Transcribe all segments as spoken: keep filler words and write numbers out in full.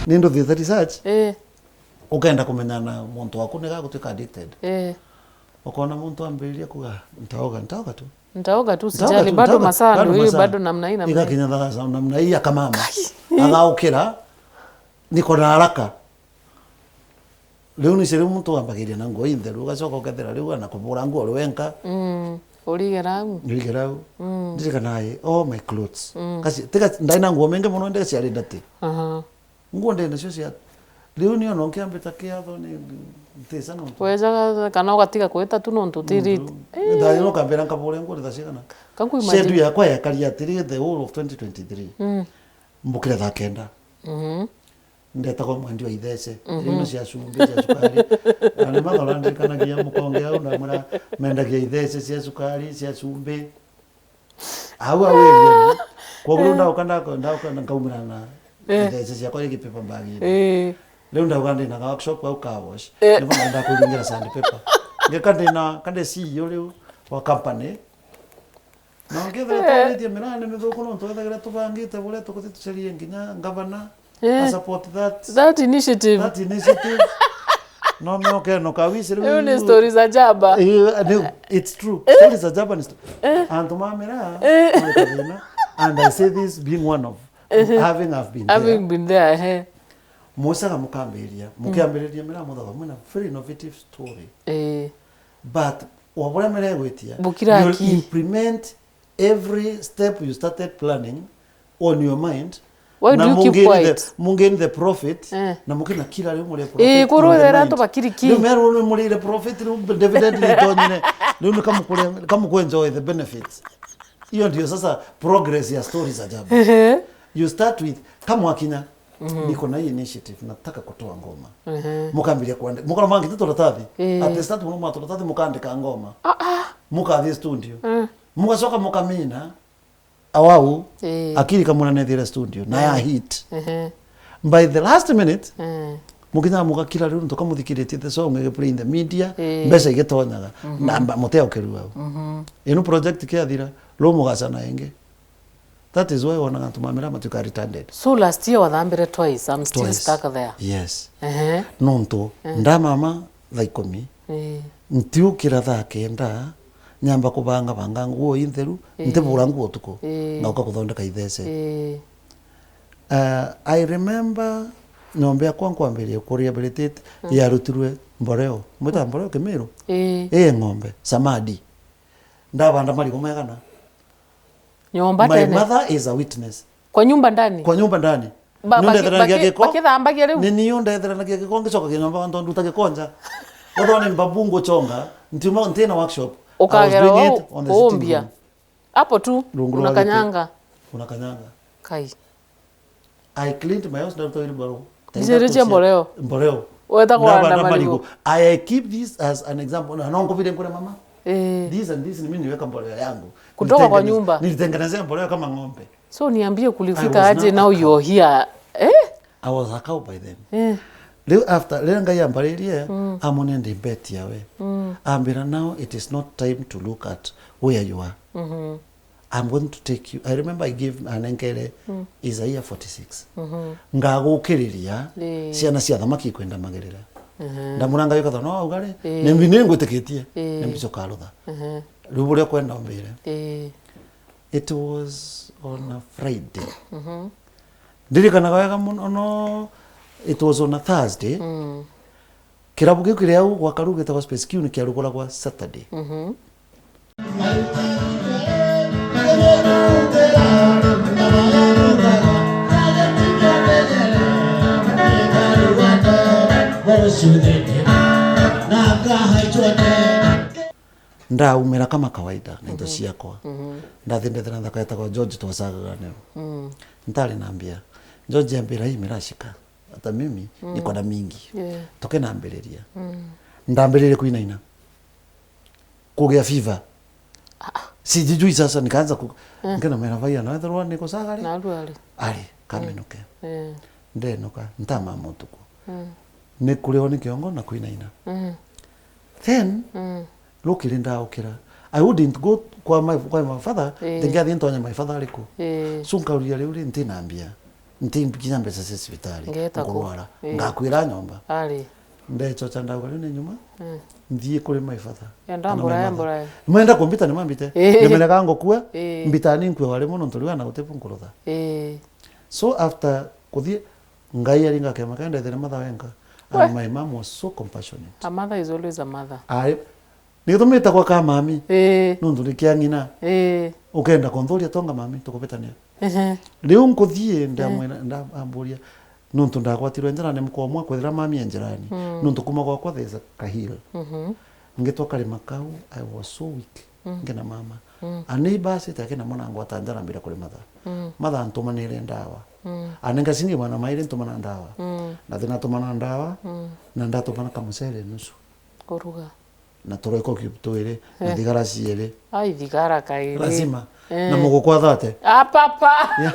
Ni nduthite research. Eh. Ukenda kumenya na muntu waku ni gagutwika addicted. Eh. Ukona muntu ambiriria kuga, "Ntaoga, ntaoga tu." Ntaoga tu, sijali, bado ntaoga tu, masaa bado ndio hiyo, masaa. Bado namna hii, namna hii. Igakinya thaa cia namna hii, akamama. Agaukira, niko na haraka. Riu ni cio riu muntu wambagiria na nguo intheru, ugacoka ukethira riu ana kubura nguo uri wenka. Mm. Urigera au. Urigera au. Mm. Ndirikana ai, all my clothes. Mm. Kasi, tiga, ndai na nguo mingi muno, ndega ciari ndati. Aha. Nguo ndi nacio cia, riu ni ona nkiambita kiatho ni ntisa nontu. Wejaga kana ugatiga kwita tu nontu utirite. Nontu, eh, nthari no kambira nkabure nguo ritha cigana. Kangu imagine. Schedule yakwa yekaria atiri the whole of twenty twenty-three. Mm. Mbukire thaa kenda. Mhm. Ndetagwa mwendi wa ithece. Mhm. Riu no cia cumbi, cia cukari. Na ni mathora ndirikanagia mukonge au, ndamwira mendagia ithece cia cukari, cia cumbi. Au, au area. Kwoguo riu ndauka, ndauka, ndauka na nkaumira na, eh, ithece ciakwa iri paper bag-ini. Eh. Riu ndauga ndi na workshop au car wash. Eh. Nibo naenda kuringira sandpaper. Ngeka ndi na, ka ndi C E O riu wa company. Na ngethira, eh, twaritie mirandi mithuku nontu wethagirwa tubangite buria tukuthi tucarie nginya ngavana. Eh. I support that, that initiative. That initiative. No mioke no kawisi riu. Riu ni stories za jaba. Eh, ni, it's true. Eh? Stories za jaba ni sto-, eh, antu ma miraa, eh, no thina. And I say this being one of, eh, having, I've been there. Having been there, eh. Mucaga mukambiria, mm, mukiambiriria miraa muthaba mwina very innovative story. Eh. But wa buria miraa igwitia, bukira you'll ki? Implement every step you started planning on your mind. Why do you keep quiet? Na mungeni the, mungeni the profit, eh, na mukina kira riu muri profit. Eh, kurwira antu bakiri ki? Riu meru ni murire profit, riu dividend ni tonyine. Riu ni kamukure, kamuku enjoy the benefits. Hiyo ndio sasa progress ya stories za ajabu. Ehe. You start with, kamwakinya, mhm, niko na hii initiative, nataka kutoa ngoma. Ehe. Mukambiria kuandika. Mukona mangite turatathi. Eh. At the start, muno mwa turatathi, mukaandika ngoma. Ah, ah. Mukathi studio. Eh. Mugacoka mukamina. Awau, eh, akiri kamwana nethire studio, na ya, eh, hit. Ehe. By the last minute, eh, mukinya mugakira riu, ntuka muthikiritie the song igi play in the media, eh, mbeca igitonyaga, mhm, na mba-, muteokerua au. Mhm. Inu project kiathira, riu mugacana ingi. That is why wonaga antu ma miraa matuika retarded. So last year wathambire twice, I'm still, twice, stuck there. Yes. Ehe. Nontu, eh, ndamama thaa ikumi, eh, ntiukira thaa kenda, nyamba kubanga banga nguo intheru, eh, ntibura nguo tuku, eh, ngauka kuthondeka ithece. Eh. Uh, I remember nyomba yakwa nkwambiria ku rehabilitate, mm, yarutirwe mboreo. Mwita mboreo Kimiru? Eh. Eh, ng'ombe, samadi. Ndabanda marigu megana. Nyomba tene. My mother is a witness. Kwa nyumba ndani? Kwa nyumba ndani. Ba-, niu baki-, ndethiranagia baki-, giko. Bakithambagia riu? Ni niu ndethiranagia giko, ngicokagia nyomba, tondu nduta giko nja. Wethirwa ni mbabu nguchonga, ntiuma, ntina workshop. I was doing it on the sitting room. Ukagera wau kuumbia. Hapo tu, rungu rwa giti. Unakanyanga. Unakanyanga. Kai. I cleaned my house, ndaruta wheelbarrow. Njiritie mboreo. Mboreo. Weta kwanda marigu. Ndabanda marigu. I, I keep this as an example. Na no nkubire ngure mama. Eh. This and this ni mimi niweka mbolea yangu. Kutoka kwa nyumba. Nilitengeneze-, nilitengenezea mbolea kama ng'ombe. So niambie, kulifika aje now you're here? Eh? I was a cow by then. Eh. Riu after, riria Ngai ambaririe, mm, amone ndi mbeti yawe. Mm. Ambira, "Now it is not time to look at where you are. Mhm. I'm going to take you." I remember I gave, anenkere, mm, Isaiah forty-six. Mhm. "Ngagukiriria, eh, ciana cia thamaki ikwenda magerera." Mhm. Ndamwira, "Ngai ukathona no augare, eh, ni mbi ni ngwitikitie, eh, ni mbi ukarutha." Mhm. Riu buria kwenda umbire. Eh. It was on a Friday. Mhm. Ndirikanaga wega muno, no, it was on a Thursday. Mm. Kirabu kiu kiri au gwa Karugu gitagwa Space Q ni kiaruguragwa Saturday. Mhm. Ndaumira kama kawaida na indo, mhm, ciakwa. Mhm. Ndathi ndethira nthaka yetagwa George Twasagaga nio. Mm. Ntari na mbia. George ambira, "Hii mirashika. Hata mimi, mm, niko na mingi." Yeah. Tukinambiriria. Mm. Ndambiririe kuinaina. Kugia fever. Ah, ah. Sijijui sasa, nikaanza ku-, mm, ngina mera vai anawethirwa niko sagari. Na aru ari. Ari, mm, kaminuke. Mm. Ndenuka, ntama mutuku. Mm. Ni kurio ni kiongo na kuinaina. Mm. Then, mm, rukiri ndaukira. I wouldn't go kwa my, kwa my father, eh, ndingiathi ntonye my father ariku. Eh. So nkauria riu ri ntina mbia. Nti kinya mbeca cia cibitari. Ngeeta ku. Nkurwara. Ii. Ngakwira nyomba. Ari. Ndechocha ndauga, riu ni nyuma. Mm. Nthii kuri my father. Enda kana my mburae, mother. Mburae. Mwenda kumbita ni mambite. Ii. Nimeneka ngukua. Ii. Mbita ni nkue wari muno ntu riu ana gutibu nkurutha. Ii. So after kuthii, Ngai aringa kiama kia ndethere mother wenka. And we, my mom was so compassionate. A mother is always a mother. Ai, ni gitumi itagwa ka mami. Ii. Nuntu ni kia ng'ina. Ii. Ukenda kunthuria tonga mami, tukubitania. Ehe. Riu nkuthii ndamwira, eh, nda-, amburia, nuntu ndagwatirwe njara ni mukwa umwe kwithira mami e njirani. Mm. Nuntu kuma gwakwa there is a kahill. Mhm. Ngitwa karima kau, I was so weak. Mm. Ngina mama. Mm. A neighbors ite akina mwana ngwata njara mbira kuri mother. Mm. Mother antumanire ndawa. Mm. Anenga ciringi magana mairi ntumana ndawa. Mm. Ndathi natumana ndawa, mm, na ndatumana kamucere nusu. Kuruga. Na turoiko cube twiri, na, eh, thigara ciiri. Ai, thigara kairi. Lazima. Eh. Na muguku athate. Ah, papa. Yeah.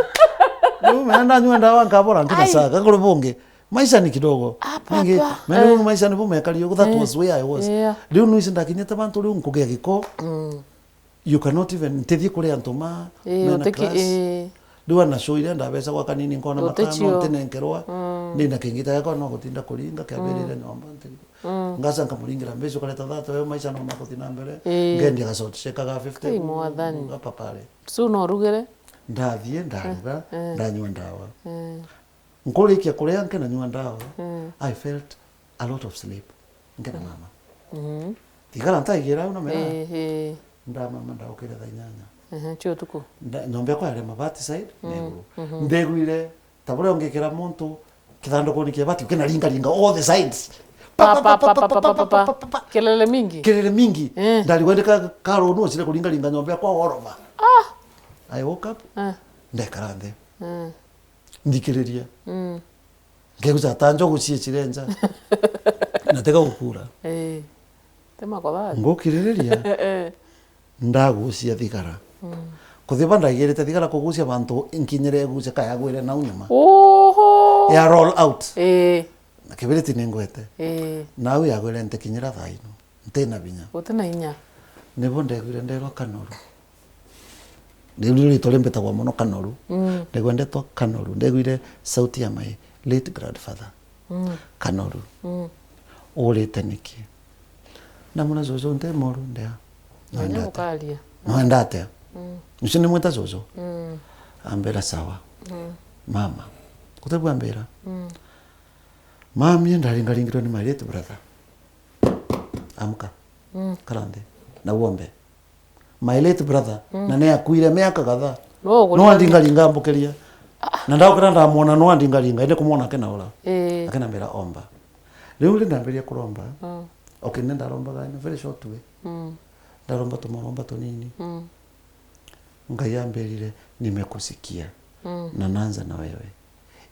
Riu mena ndanyua ndawa nkabora nkina. Ai. Saa, gakuru bungi. Maisha ni kidogo. Ah, papa. Ningi, mena, eh, maisha ni bumekari, that, eh, was where I was. Yeah. Riu nuisi ndakinyite bantu riu nkugia giko. Mm. You cannot even, ntithii kuri antu ma, ii, mena utiki-, class. Ii. Riu ana show iria ndabecagwa kanini nkona, uti makana cio, utinenkerwa, mm, ndina kingita giakwa no gutinda kuringa kiambirire, mm, nyomba ntiriko. Mm. Ngaca nkamuringira mbeca ukareta thate, we maisha no makuthi na mbere, ii, ngendia gacoti sheka ga fifty. Ii, mwathani. Ga papare. Su no rugire? Ndathie, ndaruga, eh, eh, ndanyua ndawa. Eh. Nkurikia kuria nkenanyua ndawa, mm, I felt a lot of sleep. Nkena mama. Mhm. Thigara ntaigira au na mera. Eh, eh. Ndamama ndaukire thaa inyanya. Ehe, cia utuku. Nda-, nyomba yakwa yari mabati side, mm, na iguru. Mhm. Ndegwire, ta buria ungikira muntu kithandukuni kia bati, ukinaringaringa all the sides. Pa, pa, pa, pa. Kelele mingi? Kelele mingi. Eh. Ndarigwa ndi ka-, karunu ocire kuringaringa nyomba yakwa all over. Ah! I woke up, eh, ndekara nthi. Eh. Nthikiriria. Mm. Ngeguca ta njogu ciicire nja. Na tiga gukura. Eh. Ti makothari. Ngukiririria. Eh. Ndagucia thigara. Mm. Kuthiba ndagirite thigara kugucia bantu nkinyire gucia kaya gwire nau nyuma. Oho! Ya roll out. Eh. Na kibiriti ningwete. Eh. Nau yagwire ntikinyira thaa ino. Ntina binya. Utina inya. Nibo ndegwire nderwa Kanoru. Riu riu ritwa rimbitagwa mono Kanoru. Mm. Ndegwire ndetwa Kanoru. Ndegwire sauti ya my late grandfather. Mm. Kanoru. Mm. Urite niki? Ndamwira, "Juju nti moru, ndia." Nonda atia? Ukaria. Nonda atia? Mm. Ucio nimwita juju? Mm. Ambira, "Sawa." Mm. Mama. Guti bu ambira. Mm. Mami, ndaringaringirwe ni my late brother. Amka. Mm. Kara nthi. Na uombe. My late brother, mm, na ni akuire miaka kadhaa. No, no andingaringa mbukiria. Na ndaukira ndamwona no andingaringa, indi kumwona akinaura. Eh. Akinambira, "Omba." Riu ri ndambiria kuromba. Mm. Okay, ni ndarombaga in a very short way. Mm. Ndaromba tumoromba tunini. Mm. Ngai ambirire, "Nimekusikia. Mm. Na naanza na wewe.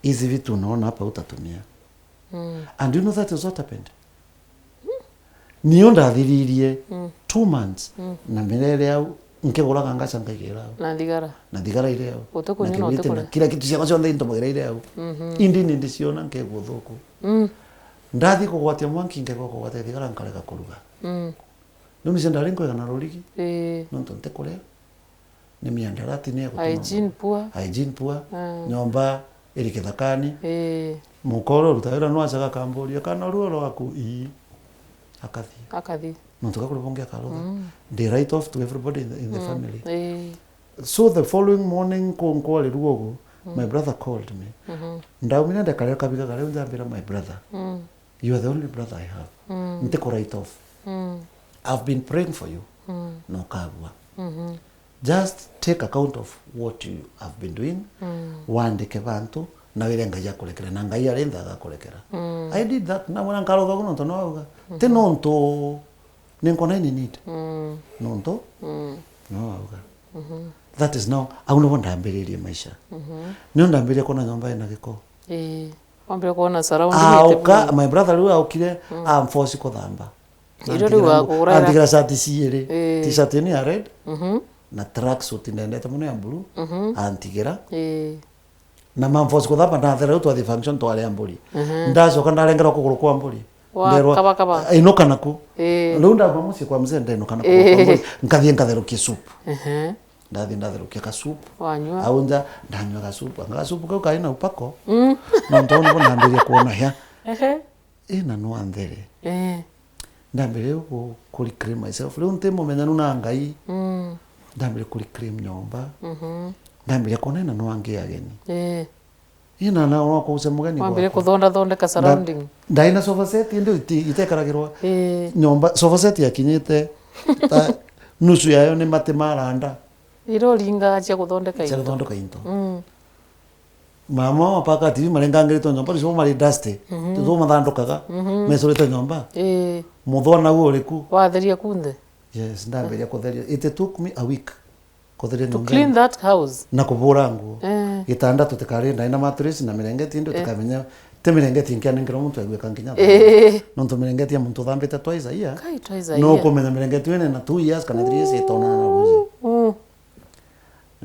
Hizi vitu unaona hapa utatumia." Mm. And you know that is what happened? Nio ndathiririe, mm, two months, mm, na mirere au, nkiguraga ngaca nkaigira au. Na thigara. Na thigara iri au. Utuku na nyina kibiriti na utukure. Kila kitu ciakwa cionthe intumagira iri au. Mhm. Indi ni ndiciona nkegua uthuku. Mm. Ndathi kugwatia mwanki, nkegua kugwatia thigara, nkarega kuruga. Mm. Riu nicio ndari nkwega na rurigi. Ii. Nontu ntikuria. Ni miandarati ni ya gutuma. Hygiene poor. Hygiene poor. Mm. Nyomba iri kithakani. Ii. Mukoro ruta wira no acaga akamburia, "Kana ruo rwaku?" Ii. Akathie. Akathie. Nontu gakuri bungi akarutha. Mm. Ndi write off to everybody in the, in the, mm, family. Ii. So the following morning, ku nkwari ruo gu, mm, my brother called me. Mhm. Ndaumire ndekarira kabiga karia njambira, "My brother, mm, you are the only brother I have. Mm. Ntiku write off. Mm. I've been praying for you." Mm. Na ukabua. Mhm. Just take account of what you have been doing. Mm. Wandike bantu, na wire Ngai akurekere, na Ngai ari nthe agakurekera. Mm. I did that, na mwana nkarotha uguo nontu no auga. Mhm. Ti nontu ni nkona ini need. Mm. Nontu, mm, no auga. Mhm. That is now, au nibo ndambiririe maisha. Mhm. Nio ndambiririe kuona nyomba ina giko. Ii. Wambire kuona surround. Auka, my brother riu aukire, mm, amforce kuthamba. Irio riu agura. Antigira shati ciiri. Ii. T-shirt ino ya red, mhm, na tracksuit ndendete mono ya blue, mhm, antigira. Ii. Na mamforce kuthamba, ndathera riu twathi function twaria mburi. Mhm. Ndacoka ndarengerwa kuguru kwa mburi. Wa nderwa, kaba kaba. Inuka naku. Ii. Riu ndamba mucii kwa mzee, ndenuka naku, ii, kwa mburi. Nkathie nkatherukie soup. Ehe. Ndathi ndatherukia kasupu. Wanyua. Au nja, ndanyua kasupu. Anga kasupu kau kaina upako. Mm. Nontu nabo ndambiria kuona hia. Ehe. Ina no anthere. Eh. Ndambiria ku, ku reclaim myself. Riu nti mumenyanu na Ngai. Mm. Ndambiria ku reclaim nyomba. Mhm. Ndambiria kuona ina no angi ageni. Eh. Ina na no kuucia mugeni. Wambire gwakwa. Kuthonda thondeka surrounding. Nda-, ndaina sofa set indi iti-, itekaragirwa. Eh. Nyomba, sofa set yakinyite, ta nusu yayo ni mati maranda. Iria uringaga cia kuthondeka into. Cia kuthondeka into. Mm. Mama wa paka T V marengangiritwe nyomba, nicio mari dusty. Mhm. Tutu mathandukaga, mhm, mesurite nyomba. Ii. Muthwa nau uriku. Watheria kunthe? Yes, ndambiria kutheria. It took me a week kutheria nyomba. To clean that house. Na kubura nguo. Eh. Gitanda tutikari ndai na mattress na mirengeti, indi, eh, utikamenya ti mirengeti nkianengerwa muntu aigwika nkinya thaa. Eh. Nontu mirengeti ya muntu uthambite twice a year. Kai, twice a year. No kumenya mirengeti wene na two years kana three years itonana na buji. Mm.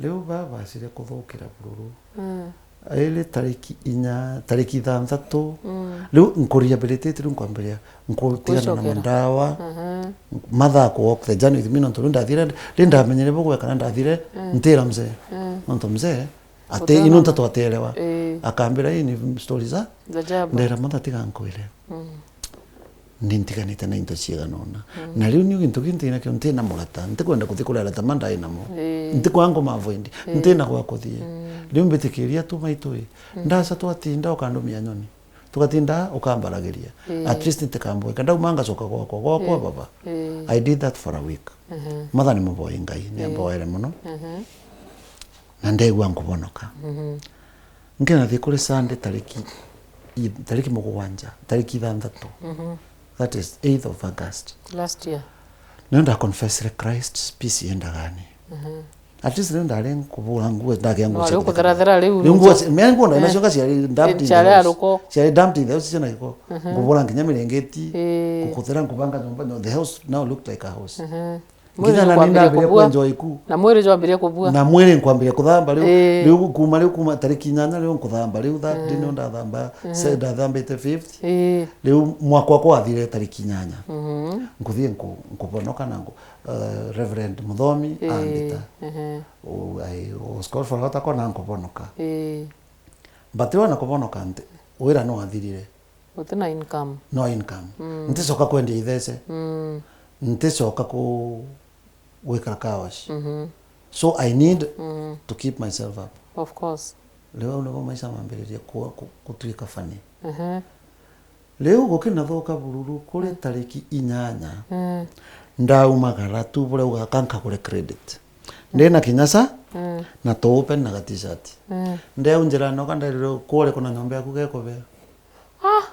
Riu babacire kuthukira bururu. Mm. Iri tariki inya, tariki ithanthatu. Mm. Riu nku rehabilitate, riu nkwambiria, nkutigana na gucokera mandawa. Mhm. Mathaa ku walk the journey with me, nontu riu ndathire, ri ndamenyere bugwe kana ndathire, mm, ntira mzee. Mm. Nontu mzee, ati ino nteto aterewa. Ii. Akambira, ii ni story za, za jaba. Ndera matha tiga nkwire. Mm. Ni ntiganite na into ciigana una. Mm. Na riu niu gintu kintu nakio ntina murata. Ntikwenda kuthi kuria arata ma ndai namo. Ii. Ntikwanga kuma avoid. Ii. Ntina gwa kuthii. Mm. Riu mbitikiria tu maitu ii. Mm. Ndaca twatinda ukandumia nyoni. Tugatinda ukambaragiria. Ii. At least ntikambweka. Ndauma ngacoka gwakwa, gwakwa, ii, baba. Ii. I did that for a week. Mhm. Matha ni muboi Ngai, ni, ii, amboere muno. Mhm. Na ndegua nkubonoka. Mhm. Nkinathi kuri Sunday tariki i-, tariki mugwanja, tariki ithanthatu. Mhm. That is eighth of August. Last year. Nio ndaconfessire Christ, peace yendagani. Mhm. At least riu ndari nkubura nguo, ndagia nguo. No, cia riu kutherathera riu. Riu nguo cia, me nguo ndari nacio, eh, nga ciari dumped in the house. Ciari aruko. Ciari dumped in the house, ciina giko. Mhm. Nkubura nginya mirengeti, eh, kukuthera nkubanga nyomba, no, the house now looked like a house. Mhm. Mwiri nginya nani jwambiria ndambire kubua. Kwenjoy ku. Na mwiri jwambiria kubua. Na mwiri nkwambiria kuthamba riu. Eh. Riu kuma riu kuma tariki inyanya riu nkuthamba riu, that day, mm, niu ndathamba, mm, se ndathambite fifth. Eh. Riu mwaka wakwa wathire tariki inyanya. Mhm. Nkuthie nku-, nkubonoka na nku-, eh, Reverend Muthomi, eh, andita. Ehe. U-, I was called for altar call na nkubonoka. Eh. But riu ona kubonoka nti, wira ni wathirire. Uti na income. No income. Mm. Nticoka kwendia ithece. Mm. Nticoka ku-, gwikara car wash. Mhm. So I need, mm, to keep myself up. Of course. Riu au nibo maisha mambiririe ku-, ku-, gutuika funny. Mhm. Riu gukinathuka bururu kuri, mm, tariki inyanya, mm, ndaumagara tu buria ugaka nkagure credit. Ndi na kinyasa, mm, na tu open na ga t-shirt. Mm. Ndeu njirani noka nderire, "Kure kuna nyomba yaku gekubea." Ah!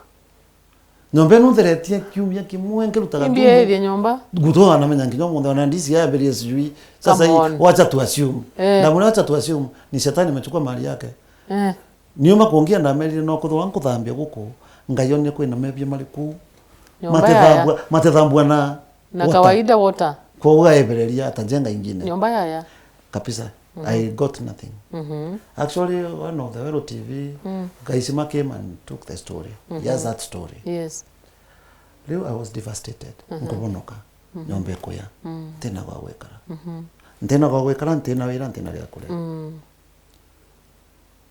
Nyomba ino ntheretie kiumia kimwe nkiruta gatumbu. Imbi ethie nyomba. Gutoa namenya nginya umunthi ona ndisi yambirie sijui. Sasa hii, come on, wacha tu assume. Eh. Ndamwira wacha tu assume, ni shetani amechukua mali yake. Eh. Niuma kuongia ndamerire no kuthwa nkuthambia guku, Ngai onie kwina mebia mari kuu. Nyomba yaya. Matethambua, matethambua na na water. Kawaida water. Kwa ugaebereria atajenga ingine. Nyomba yaya. Kabisa. Mhm. I got nothing. Mhm. Actually, one of the Weru T V, mm, guys ma came and took the story. Mhm. Here's that story. Yes. Riu I was devastated. Mhm. Nkubonoka. Mhm. Nyomba ikuya. Mm. Ntina gwa gwikara. Mhm. Ntina gwa gwikara, ntina wira, ntina ria kuria. Mm.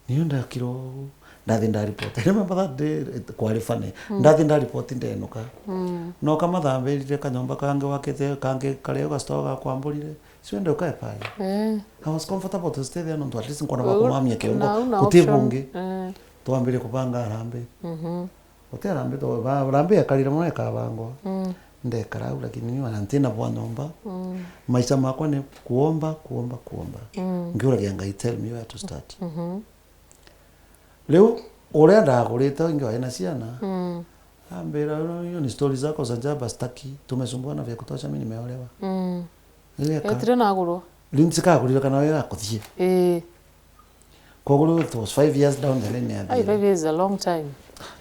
Niu ndakira uu, ndathi ndaripoti. I remember that day, it, kwari funny. Mm. Ndathi ndaripoti ndenuka. Mm. Noka mathambirire kanyomba kangi wakite, kangi kario ga store gakwamburire. Si wende ukae pale. Eh. I was comfortable to stay there, nontu at least nkona bakumamia kiungo. Una, una option. Guti bungi. Eh. Twambire kubanga harambee. Mhm. Guti harambee, to, ba-, harambee yakarire mono ikabangwa. Mm. Ndekara au, lakini niu ona ntina bwa nyomba. Mm. Maisha makwa ni kuomba, kuomba, kuomba. Mm. Ngiuragia Ngai, "Tell me where to start." Mhm. Riu, uria ndagurite, ingi wari na ciana, mm, ambira, "Hiyo ni stori zako za jaba, sitaki. Tumesumbuana vya kutosha, mimi nimeolewa." Mm. Riu eka. Etire nagurwa? Riu ntikagurire kana wira akuthie. Ii. Koguo riu it was five years down the line ya. Ai, five years is a long time.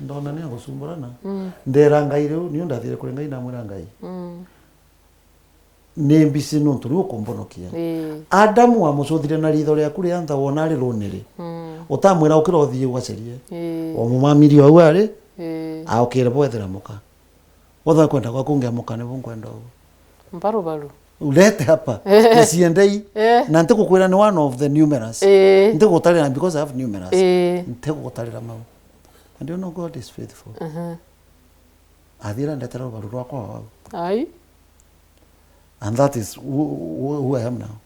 Ndona ni agucumburana. Mm. Ndera Ngai riu, niu ndathire kuri Ngai, ndamwira Ngai. Mm. Ni mbisi nontu riu ukumbonokia. Ii. Adamu wamucuthire na ritho riaku ria ntha wona ari runiri. Mm. Utamwira ukira uthii ugacerie. Ii. Wamumamirie au ari, ii, aukire bwethira muka. Wothe kwenda gwaku ngemuka nibu nkwenda uu. Mbarubaru. Urete hapa. Eh. Na ciendei. Eh. Na ntigukwira ni one of the numerous. Eh. Ntigugutarira because I have numerous. Eh. Ntigugutarira mau. And you know God is faithful. Aha. Athira ndetera rubaru rwakwa wau. Ai. And that is who, who, who I am now.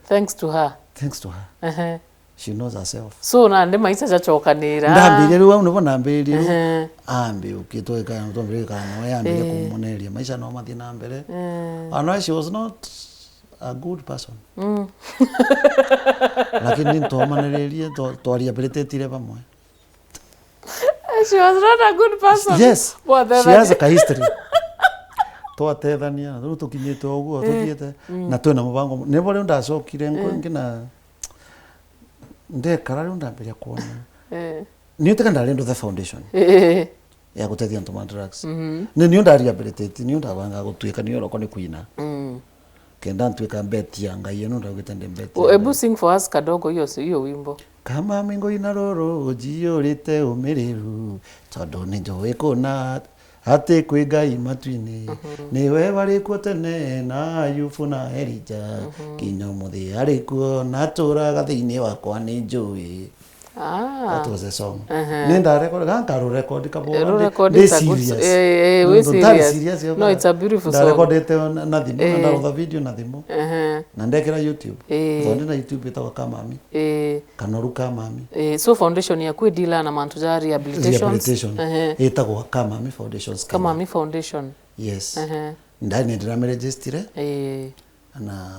Thanks to her. Thanks to her. Aha. She knows herself. So, nandi maisha jacokanira. Ndambirie riu, au nibo ndambirie riu. Ehe. Ambi ukitwe kana, twambirie kana we, ambirie Eh. kumuneria. Maisha no mathie na mbere. Eh. And she was not a good person. Mm. Lakini ntwamaniririe, twa-, twarehabilitatire bamwe. She was not a good person. Yes. She has a history. Twatethania, riu tukinyite uguo, Eh. tuthiete, Mm. na twina mubango. Nibo riu ndacokire nko-, Eh. ngina Ndekara riu ndambiria kwona. Eh. Niu tika ndari nduthe foundation Eh. ya gutethia antu ma drugs. Mhm. Ni niu nda rehabilitate, niu ndabanga gutuika niu roko ni kuina. Mm. Kenda ntuika mbeti ya Ngai, ino ndaugite ndi mbeti O, ya ebu Ngai. Sing for us kadogo hiyo, hiyo wimbo. Kama mingo ina roro, ujiurite umiriru, tondu ni njui kuna Ati kwi Ngai matuini, Mhm. niwe wari kuo tene na Ayubu na Elija, Mhm. kinya umuthi ari kuo na aturaga thiini wakwa ni njui. Ah. That was a song. Ehe. Ni ndarecord, ga nkaru record kabora, Ru ndi, record ndi is a good s-, serious. Eh, eh, wi Nontu ndari serious. Serious yo No, ka-, it's a beautiful song. Ndarecordete na, na thimu, na Eh. ndarutha video na thimu, Ehe. na ndekira YouTube. Eh. Thondi na YouTube itagwa Kamami. Eh. Kanoru ka mami. Eh, so foundation yaku idila na mantu ja rehabilitations? Rehabilitation. Ehe. Itagwa Kamami Foundations Kenya. Kamami Foundation. Yes. Ehe. Ndani ndiramerejistire. Eh. Na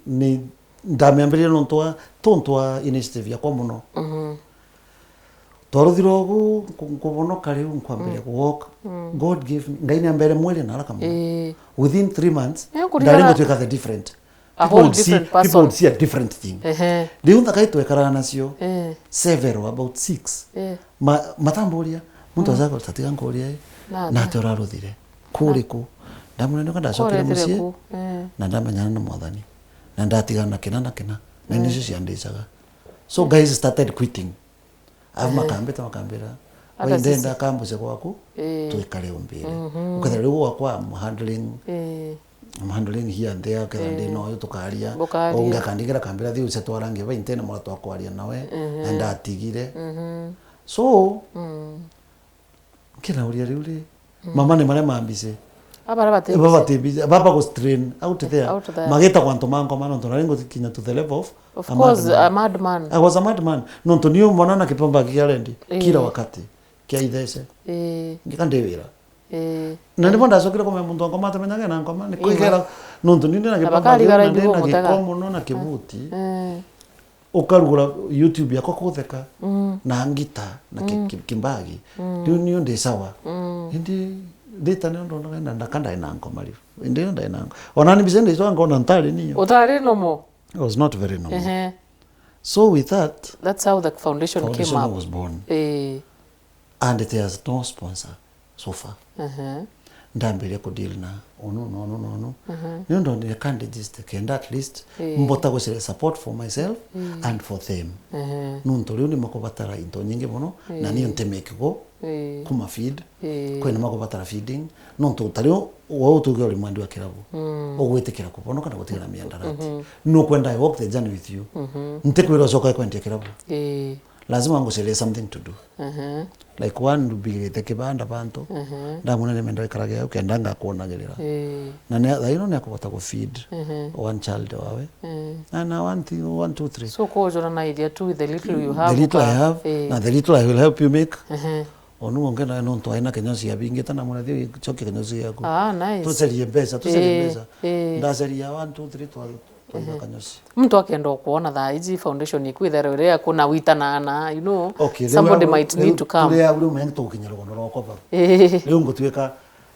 ni ndamiambiririe nontu wa, tontu wa initiative yakwa muno. Mhm. Twaruthire ugu, nku-, nkubonoka riu nkwambiria Mm. kuwalk. Mm. God gave me, Ngai niambere mwiri na haraka muno. Eh. Within three months, Eh, kuringana ndari gutuika the different. A People whole would see, different people person. Would see a different thing. Ehe. Riu nthaka itwekaraga nacio, Eh. several, about six. Eh. Ma-, matamburia, muntu Mm. aca gutatiga nkuria i, Na na atia. Atia uraruthire? Kuri ku? Ndamwira nioka ndacokire Kwarethire mucii, ku? Eh. Na ndamenyana na Mwathani. Na ndatigana na kina na kina. Na Eh. nicio ciandicaga. So guys started quitting. Ava Eh. Makambita, makambira, Aka "Wai ndenda sisi. Kambuce gwaku, Eh. Twikare umbire." Mhm. Ukethira riu gwakwa, I'm handling, Eh. I'm handling here and there, ukethira Eh. Ndi noyo tukaria. Bukaria. Ungi akandingira akambira, "Thi uce twarange ba intene mura twakwaria nawe." Mhm. Na ndatigire. Mhm. So, Mm. Nkirauria riu ri, Mm. mama ni maria mambice. Abara batimbice. Baba batimbice, baba go strain out there. Out there. Mageta kwa antu ma ngoma, nontu nari ngukinya to the level of Of a course, madman. A madman. I was a madman. Nontu ni umona na kipamba kia rendi, Eh. Kila wakati, kia ithece. Eh. Ngika ndi wira. Eh. Na nibo ndacokire kumenya muntu wa ngoma atamenyaga na ngoma, ni Eh, kwigera, ma- nontu ni ndi na Na kipamba bakarigara kiu, na ndi na iguru giko mutega. Muno na kibuti. Eh. Ukarugura YouTube yakwa kutheka Mm. na ngita na ki-, Mm. ki-, kimbagi. Mm. Riu niu ndi sawa. Mm. Indi rita niu ndonaga na ndaka ndai na ngoma riu. Indi niu ndai na ngo-, ona ni mbica ndicwa ngona ntari niyo. Utari normal. I was not very normal. Ehe. So with that, That's how the foundation came foundation up. Was born. Eh. And it has no sponsor. So far. Aha. Ndambiria ku deal na unu na unu na unu. Aha. Niundu ndonire candidates kenda at least Eh. Mbota gucaria support for myself Mm. and for them. Aha. Nuntu riu ni makubatara into nyingi muno na Eh. niu ntemeke ku Eh. Kuma feed. Eh. Kwina makubatara feeding. Nuntu utari u-, wa utuge uri mwendi wa kirabu. Mm. Ugwitikira kubonoka na gutigana miandarati. Mhm. Nukwenda I walk the journey with you. Mhm. Ntikwira ucoka kwendia kirabu. Eh. Lazima ngucarie something to do. Aha. Like one, mbigite kibanda bantu. Aha. Ndamwona ni menda wikaragia au kenda ngakuonagirira. Eh. Na ni, thaino ni akubota ku feed Aha. One child wawe. Eh. Na, na one thing, one, two, three. So, kujorana area tu with the little you have, The little I have, eh. Na the little I will help you make. Aha. Onu wonge na nontu aina kinyosi abingite na mwana thio choke kinyosi yako. Ah, nice. Tucerie mbeca, tucerie Eh, mbeca. Eh. Ndaceria one, two, three, twa Twaina Kanyosi. Muntu akenda kuona thaa iji foundation iku itherwe ria kuna witanaana, you know, Okay, riu somebody au, might riu, need to come. Riu au riu mengi tugukinya rugono rwa koba. Eh. Riu ngutuika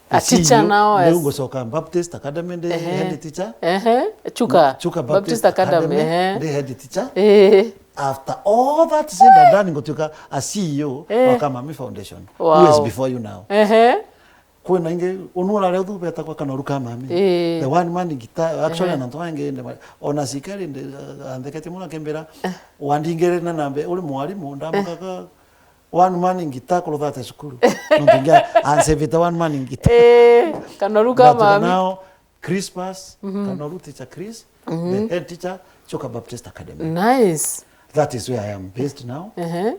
A teacher C E O, now, riu yes. Ngucoka Baptist Academy ndi Ehe. Head teacher. Ehe. Chuka. Chuka Baptist Baptist Academy, Academy, ehe. Ndi head teacher. Eh. After all that said and done, ngutuika a C E O Eh. Wa Kamami Foundation. Wow. Who is before you now? Ehe. Kwina ingi, unu urare uthu betagwa Kanoru ka Mami. Ii. The one man guitar, actually, Ehe. Antu bangi ndi ma-, ona Sikari ndi, uh, antheketie muno akimbira, Eh. Wandingire na nambe, uri mwarimu, ndamakaga one man guitar kurutha ate cukuru. Nontu ngia, ansevite one man guitar. Ii, Kanoru ka Mami. Now, Crispas, Kanoru teacher Chris, the head teacher, Chuka Baptist Academy. Nice. That is where I am based now. Ehe.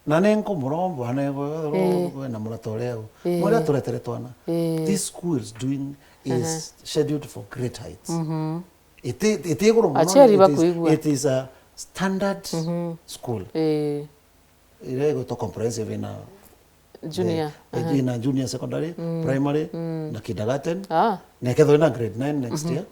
Na ni nkumuromba, na Eh. na murata uria u. Eh. Muria turetere twana. Eh. This school is doing, is scheduled for great heights. Iti, iti iguru muno, Aciari it is, bakwigua. It is a standard school. Eh. Iria igwitwa comprehensive ina Junior, the, aha. ina junior secondary, primary, na kindergarten. Ah. Na ikethirwa ina grade nine next year.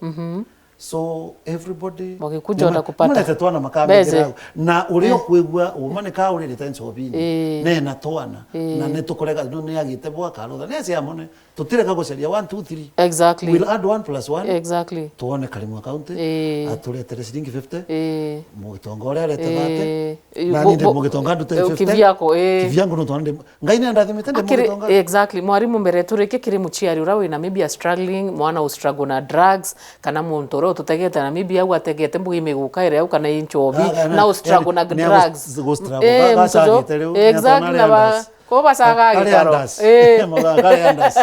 So everybody Wakikuja watakupata. Marete twana makambikira Beze. Au. Na uria ukwigua uma ni kaurire ta ncobini. Eh. Nena twana. Eh. Na ni tukurega, no ni agite bwa karutha. Ni cia mone. Tutirega gucaria one, two, three. Exactly. We'll add one plus one. Exactly. Tuone Karimwa County. Eh. Aturetere ciringi fifty. Eh. Mugitonga uria arete thirty. Eh. Na Bo-, ninde bo-, mugitonga ndute eh, fifty. Kivyako, eh. Kivyangu no twande. Ngai ni andathimite ndi Akiri-, mugitonga. Exactly. Mwarimu, mbere turike, kiri muciari uria wina maybe a struggling, mwana u struggle na drugs, kana muntu uria ututegete na maybe au ategete mbugi migukaire au kana i nchobi, Ah, kana, na u struggle yani, na ni a gus-, drugs. Gu struggle. Eh, Ga-, mtu jo-, gacagite riu, ni exactly, atona na ba-, riandas. Ko bacaga Kari gikaro. Andas. Eh. Maga kari andas.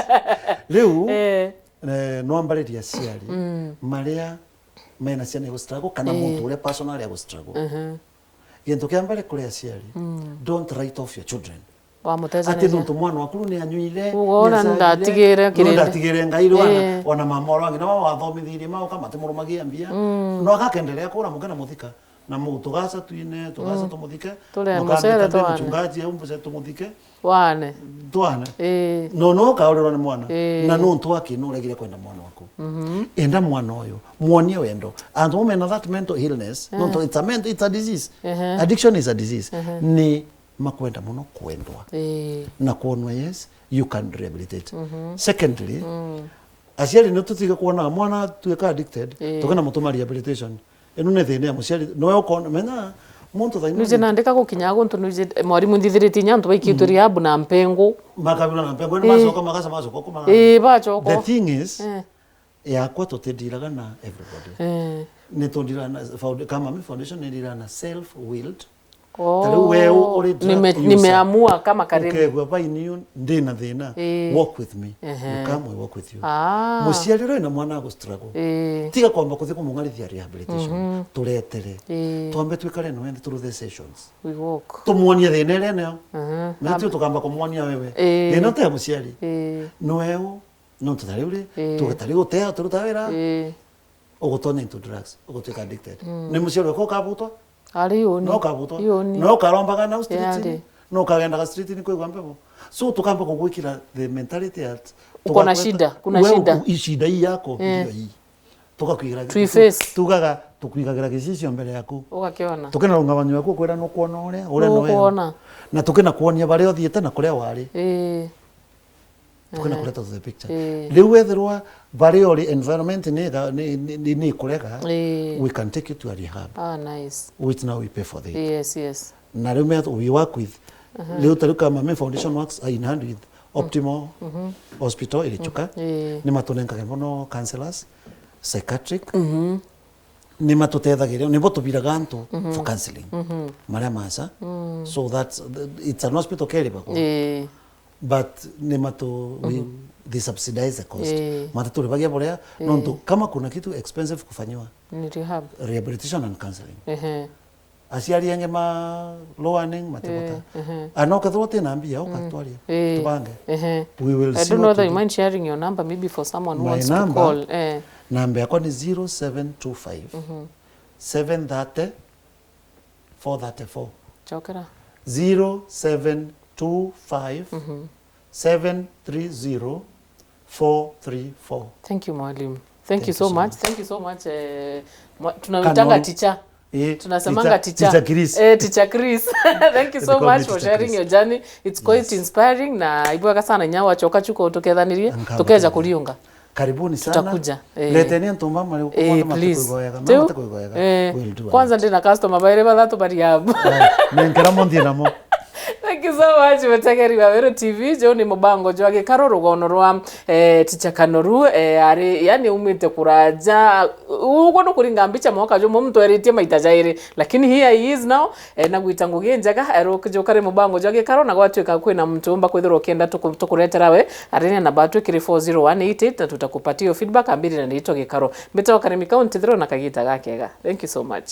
Riu, Eh. eh, no ambaririe aciari, Mm. maria mena ciana igu struggle, kana Eh. muntu uria personally agu struggle. Mhm. Gintu kia mbere kuri aciari, Mm. don't write off your children. Wamutejaniriria. Ati nontu mwana waku riu ni anyuire, Uga ona ni acagire, ndatigire no kirindi. Ndatigire Ngai riu ona, Eh. ona mama oro angina wa wathomithirie mau kama timurumagia mbia. Mm. No agakendelea kura muke na muthika. Na mu-, tugaca twine, tugaca Mm. tumuthike. Tule Mukambita mucere ndi twane. Mchungaji au mbuce tumuthike. Wane. Twane. Eh. No, no kaurirwa ni mwana. Eh. Na nontu aki nuregire kwenda mwana waku. Mhm. Enda mwana uyu. Mwonie wendo. Antu mena that mental illness. Eh. Nontu it's a mental, it's a disease. Ehe. Addiction is a disease. Ehe. Ni makwenda muno kwendwa. Eh. Na kwonwa, yes, you can rehabilitate. Mhm. Secondly, Mm. aciari no tutige kwona mwana tuika addicted, Eh. tukena mutuma rehabilitation. Ino ni thina ya muciari. Noe ukona, menya, muntu thaini Nuje nandika gukinya guntu nuje, mwarimu, nthithiritie inya antu baikitwe Mm. rehab na mpengu. Makabirwa na mpengu, ni Eh. macoka, magaca macoka kumana. Eh, bacoka. The thing is, Eh. yakwa tutindiraga na everybody. Eh. Ni tundiraga na found-, kama mi foundation ni ndiraga na self-willed. Oh. Ta riu we u-, uri drug Nime-, user. Nimeamua kama Karimu. Ukegua baini yu ndi na thina. Eh. Walk with me. Ehe. You come, we walk with you. Ah. Muciari uri na mwana agu struggle. Eh. Tiga kwamba kuthi kumung'arithia rehabilitation. Mhm. Turetere. Eh. Twambe twikare nawe nthi through the sessions. We walk. Tumwonie thina iria nayo. Mhm. Na tio tukamba kumwonia wewe. Eh. Thina ti ya muciari. Eh. Ni weu. Nontu ta riu ri, Ii. tuge ta riu utea, utiruta wira, Ii. ugutonya into drugs, ugutwika addicted. Mm. Ni muciari waku ukabutwa? Ari uni. No ukabutwa? Ii uni. No ukarombaga nau street-ini? Yari. No ukagendaga street-ini kwigua mpepo? So tukamba kugwikira the mentality at Uko na tugakweta, shida, kuna we shida. Uku-, i shida hii yako, Eh. ndio hii. Tugakwigira Twi tu-, face. tugaga, tukwigagira gicicio mbere yaku. Ugakiona. Tukina rungamanyo yaku ukwira nukwona uria, uria Nukwona. noyo. Na tukina kwonia baria uthiite na kuria wari. Ii. Tukina Ehe. kureta to the picture. Ii. Riu wethirwa baria uri environment ni ga-, ni, ni, ni, ni kurega, Ii. we can take you to a rehab. Ah, nice. Which now we pay for the Yes, yes. Na riu me we work with, Aha. riu ta riu kama me foundation works are in hand with Optimal Mhm. Hospital iri Chuka. Ii. Ni matunenkage mono counselors, psychiatric. Mhm. Ni matutethagiria, nibo tubiraga antu Mhm. for counseling. Mhm. Maria maca. Mm. So that's, it's an hospital keri bakwa. Ii. But ni matu, we, Mhm. they subsidize the cost. Ii. Matu turibagia buria, Ii. nontu kama kuna kitu expensive kufanyiwa, Ni rehab. rehabilitation and counseling. Ehe. Aciari angi ma lower earning matibota. Eh, ehe. Ana ukethirwa utina mbia, Mm. ukatwaria. Eh, Tubange. ehe. We will I see don't know what whether to you do. mind sharing your number maybe for someone who My wants to number? call. Eh. Namba yakwa ni zero seven two five, Mhm. seven thirty, four thirty-four. Chokera. Zero seven two five, Mhm. seven three zero, four three four. Thank you, mwalimu. Thank Thank you you so so much. much. Thank you so much, eh, mwa-, tunamwitanga Kanoru. teacher. Eh, Tunasemanga teacher, teacher. teacher Chris. Eh, teacher Chris. Thank you They so call me much for teacher sharing Chris. your journey. It's quite Yes. inspiring na ibwega sana inya wachoka Chuka tukethanirie, Nkabutania. tukeja kuriunga. Karibuni sana. Tutakuja. Eh. Leteni antu mama leo Eh, kwamba please. Mate kuigoyaga, Tiu? mate kuigoyaga. Eh, We'll do kwanza it. Ndina customer baire bathatu bari hapo. Right. Nenkera mo nthie namo. Thank you so much, mutegeri wa Weru T V. Juu ni mubango jwa gikaro, rugono rwa, eh, Ticha Kanoru, eh, ari, yani, umite kuraja. Uguo nukuringa mbicha mwaka jumwe muntu eritie maita jairi, lakini here he is now, eh, na gwita ngugi njega, eh, rukijuka ri mubango jwa gikaro, na gwatuika kwina muntu umba kwithirwa ukienda tuku-, tukuretera we, ariria namba twi kiri four zero one eight eight, na tutakupatia hiyo feedback, ambiri na niitwa gikaro. Mbita wa Karimi County, thiro na kagita gakega. Thank you so much.